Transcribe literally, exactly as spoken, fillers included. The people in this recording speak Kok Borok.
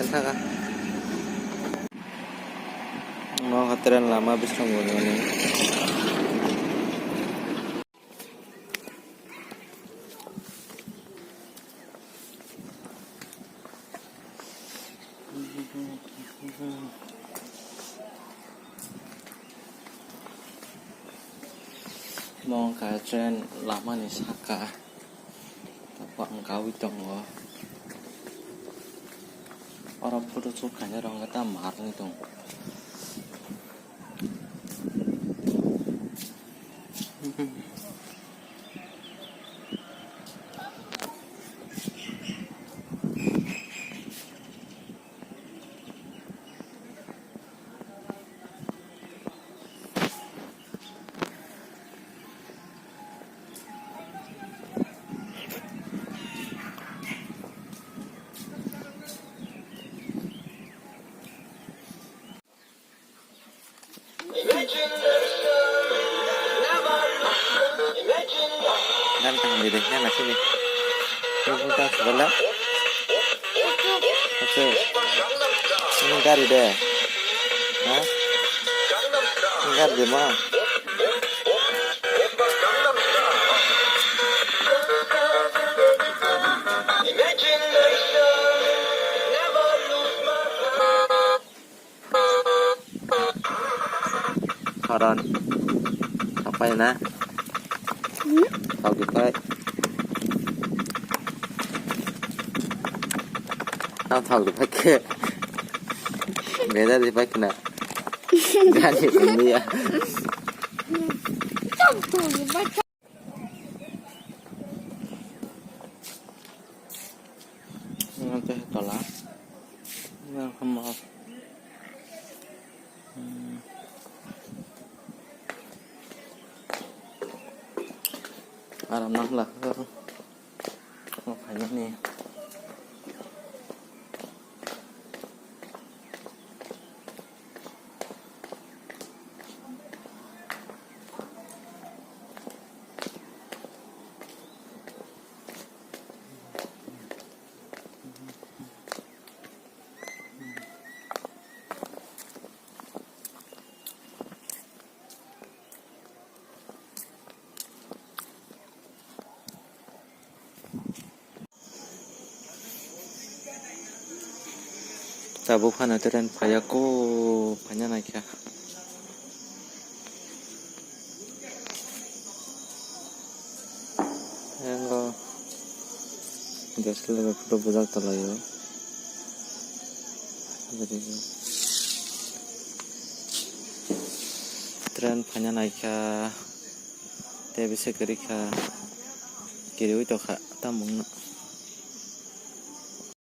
Saka. Mo kha train lama bising bo nani. Mo wngkha train lamani saka, tabuk ang gawi tongo. Oro photo shoot khainai rok wngkha ta mar wngwi tongo. Gan kaham di de, gan asik di. Ini buka sebelah. Oke. Ini gari de. Ha? Ini gari de ma. Koron. Thok pai na. Hmm? Thok di pai. Ang thok di pai ke. Beda di pai kena. Jadi ya. Ang teh tola. Yang hamba. Hmm. Aram nang lah. Mau kaya ni. Tabuk phano train phaiya kho, phaina naikha. Yango D S L R photo bujak tonglaio. Train phaina naikha. Tei bwswk kwrwi kha, kiriwi tongkha tamungno.